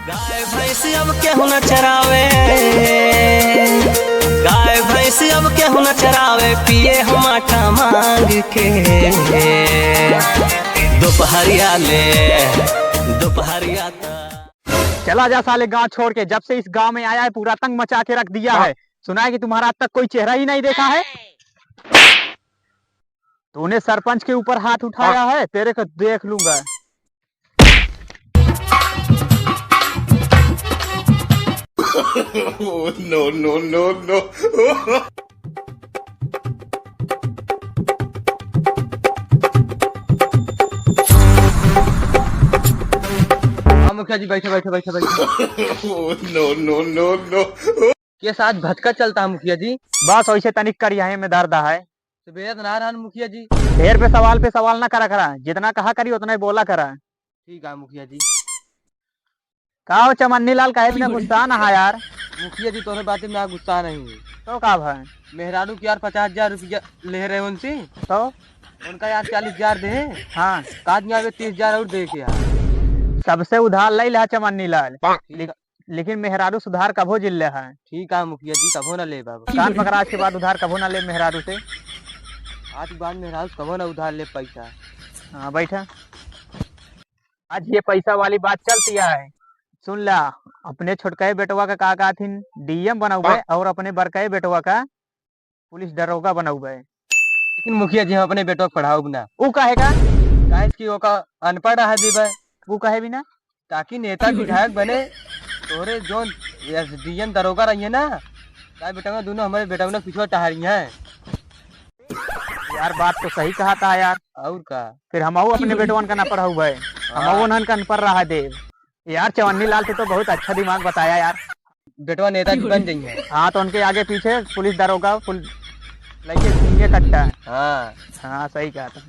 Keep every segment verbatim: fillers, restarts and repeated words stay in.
गाय भैंस अब केहू न चरावे, गाय भैंस अब केहू न चरावे, पिए हम आटा मांग के। दोपहरिया ले, दोपहरिया तक। चला जा साले गांव छोड़ के, जब से इस गांव में आया है पूरा तंग मचा के रख दिया है। सुना है कि तुम्हारा आज तक कोई चेहरा ही नहीं देखा है। तूने सरपंच के ऊपर हाथ उठाया है, तेरे को देख लूंगा। Oh, no, no, no, no। हाँ मुखिया जी, बैठे, बैठे, बैठे, बैठे। Oh, no, no, no, no। के साथ भटका चलता है मुखिया जी। बस वैसे तनिक कर यहाँ में दर्द है। सुबेरे तो ना रहन मुखिया जी। ढेर पे सवाल पे सवाल ना करा करा, जितना कहा करी उतना ही बोला करा। ठीक है मुखिया जी। का हो चमन्नी लाल, काहे इतना गुस्सा ना है यार? मुखिया जी, तोहरे बातें में गुस्सा नहीं है। तो का भाई? मेहरारू के यार पचास हजार रुपया ले रहे उनसे। तो? उनका यार चालीस हजार दे। हाँ। का दिया बे, तीस हजार और दे के यार। सबसे उधार ले लिहा चमन्नी लाल। ठीक। लेकिन मेहरारू सुधार कभो जिन ले है। ठीक है मुखिया जी, कभो ना ले बाबा। कान पकड़ा, आज के बाद उधार कभो ना ले मेहरारू से। आज के बाद मेहरारू से कभो ना उधार ले पैसा। हाँ बैठा। आज ये पैसा वाली बात चलती है। सुन ला, अपने छोटकए बेटवा का का कहथिन, डीएम बनौबे हाँ। और अपने बड़कए बेटवा का पुलिस दरोगा बनौबे। लेकिन मुखिया जी, हम अपने बेटवा के पढ़ाउब ना। ऊ काहे का? काहे कि ओका अनपढ़ रहा देबे। ऊ काहे बिना? ताकि नेता विधायक बने, तोरे जोन एसडीएम दरोगा रहिए ना, ताए बेटवा दोनों हमारे बेटवा ना पिछुआ टहरी हैं। यार बात तो सही कहा था यार। और का? फिर हमहू अपने बेटवन का ना पढ़ाउबे, हाँ। हमहू उन्हन का अनपढ़ रहा देब। यार चवन्नी लाल, तू तो बहुत अच्छा दिमाग बताया यार। बेटवा नेताजी बन जाइए। हाँ, तो उनके आगे पीछे पुलिस दरोगा, पुल-, लइके घूमिए कट्टा। हाँ। हाँ, सही कहा था।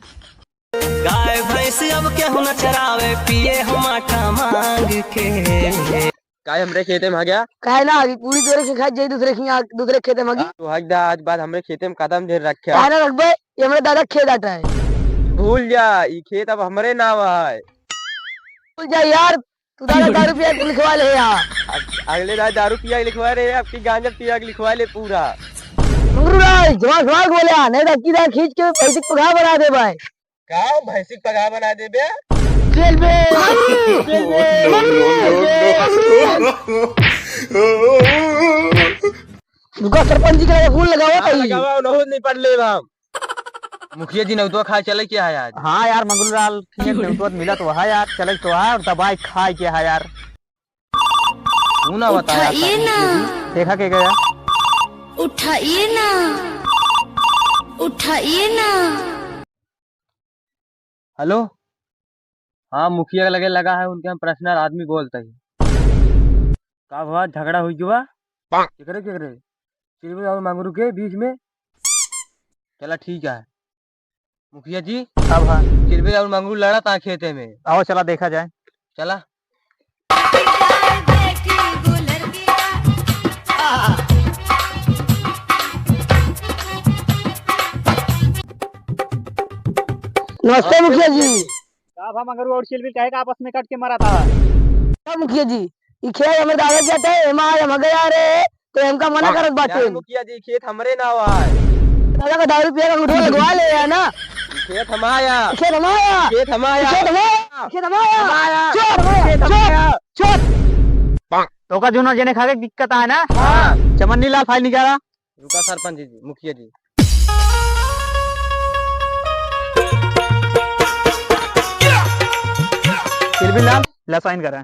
गाय भैंस अब केहू न चरावे, पिए हम आटा मांग के। गाय हमरे खेते में आ गया। काहे ना, अभी पूरी तोरे के खाई जाई, दूसरे के यहाँ, दूसरे खेते में आ गई। तो हक दा, आज बाद हमरे खेते में कदम ढेर रखे। काहे ना रखबे, ये हमरे दादा के खेत आटा है। भूल जा, ई खेत अब हमरे नाव है। भूल जा यार, तू दादा दारू पिया के लिखवा ले यार। अग-, अगले दाई दारू पिया के लिखवा रहे, अब की गांजा पिया के लिखवा ले पूरा। मंगरू राय, जवान सवाल बोले, नहीं तो अबकी दाई खींच के भैंसी के पगहा बना देबे। का भैंसी के पगहा बना देबे? जेल में। जेल में। No, no, no, no। रुका, सरपंच जी के लगे फोन लगावा हाँ, भाई। लगावा, उनहू नहीं पढ़ ले हम। मुखिया जी, नेउतवा खाए चले के है आज? हाँ यार, मंगलू लाल के नेउतवा मिलत वहा यार, चले तो है और दबाई खाए के है यार। तू ना बता यार, उठाइए ना। मुखिया जी। देखा के गया? उठाइए ना, उठाइए ना। हेलो, हाँ, मुखिया के लगे लगा है, उनके हम पर्सनल आदमी बोलते हैं। का हुआ, झगड़ा हुई गवा? केकरे, केकरे? चिरबे और मंगरू के बीच में? चला ठीक है। मुखिया जी, अब हाँ। चिरबे और मंगरू लड़ा था खेते में। आओ, चला देखा जाए। चला। नमस्ते मुखिया जी। का भा मंगरू और चिलबिल काहे का आपस में कट के मरा था? का मुखिया जी, ई खेत हमरे दादा के जाता है, एमा आज हम गया रे, तो हमका मना करत बाटे। यार मुखिया जी, खेत हमरे नाव आय। दादा का दारू पिया का अंगूठा लगवा ले यार ना। खेत हमाया। खेत हमाया। खेत हमाया। खेत हमाया। खेत हमाया। हमाया। चोर, खेत चोर, हमाया। चोर। तो का जूना जेने खा के दिक्कत आए ना? हाँ। चमन्नी लाल फाइल निकाला। रुका सरपंच जी, मुखिया जी। चिलबिल लाल, ला साइन करा।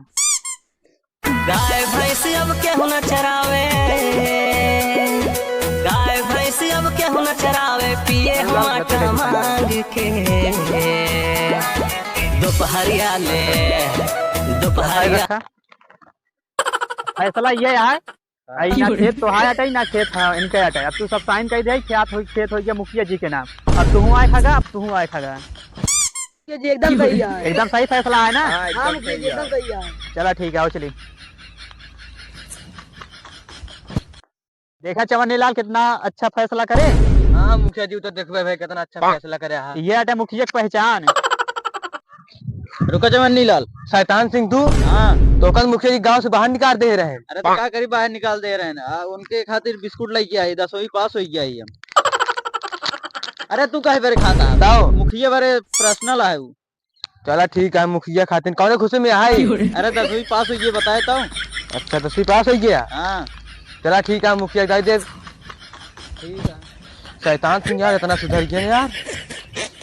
गाय भैंस अब केहू न चरावे, गाय भैंस अब केहू न चरावे, पिए हम आटा मांग के। दोपहरिया ले, दोपहरिया। फैसला ये है, आ, ई ना खेत तो है अटई, ना खेत है इनके अटई। अब तू सब साइन कर दे, खेत होई, खेत होई गया मुखिया जी के नाम। अब तू आए खागा, अब तू आए खागा। ये जी एकदम सही है। एकदम सही फैसला है ना? हाँ, हाँ, एकदम मुखिया जी, सही है। एकदम सही है। चला ठीक है, आओ चली। देखा चवन्नी लाल कितना अच्छा फैसला करे। हाँ मुखिया जी, उ तो देखबे भाई कितना अच्छा फैसला करे। हाँ। ये अटे मुखिया की पहचान। रुका चवन्नी लाल। शैतान सिंह तू? हाँ। तो कल मुखिया जी गाँव से बाहर निकाल दे रहे हैं। अरे तो का करी, बाहर निकाल दे रहे हैं ना, उनके खातिर बिस्कुट लेके आई, दसवीं पास हो गया ही हम। अरे तू काहे बरे खाता है? बताओ। मुखिया बरे पर्सनल है वो। चला ठीक है, मुखिया खातिर कौने खुशी में आई? अरे दसवीं पास हो गया, बताए तो। अच्छा, दसवीं पास हो गया? हाँ। चला ठीक है, मुखिया गाई दे। ठीक है। शैतान सिंह यार इतना सुधर गया यार,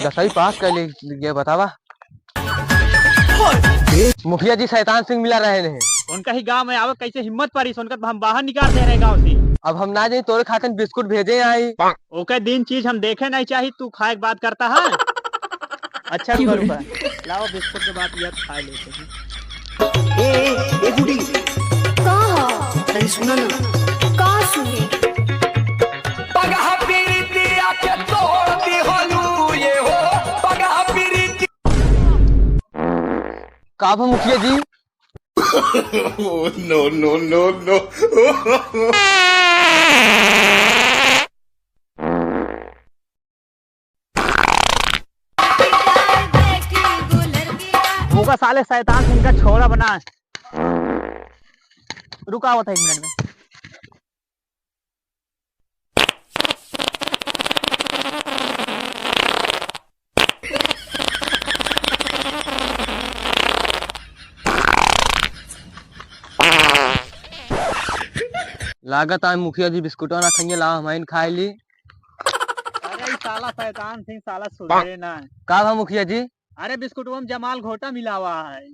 दसवीं पास कर ले गया, बतावा। मुखिया जी शैतान सिंह मिला रहे हैं। उनका ही गांव में आवत कैसे हिम्मत परी, उनका तो हम बाहर निकाल दे रहे गांव से। अब हम ना जाई, तोरे खातिर बिस्कुट भेजे आई। ओके दिन चीज हम देखे नहीं चाही, तू खाए के बात करता है। अच्छा रुका, रुका, लाओ बिस्कुट के बाद यह खा लेते हैं। ए, ए, ए गुडी। का ह? तनी सुना ना। का सुने? पगहा पीरितिया के तोड़ दिहलू ये हो, पगहा पीरिति- का भा मुखिया जी? Oh, no, no, no, no। ओका साले शैतान सिंह का छोरा बना। रुका हुआ था एक मिनट में। लागत आज मुखिया जी बिस्कुटवा ना खाइए, लाओ हमाइन खाए ली। अरे ई साला शैतान सिंह साला सुधरे ना। का भा मुखिया जी? अरे बिस्कुटवा में जमाल घोटा मिला हुआ है।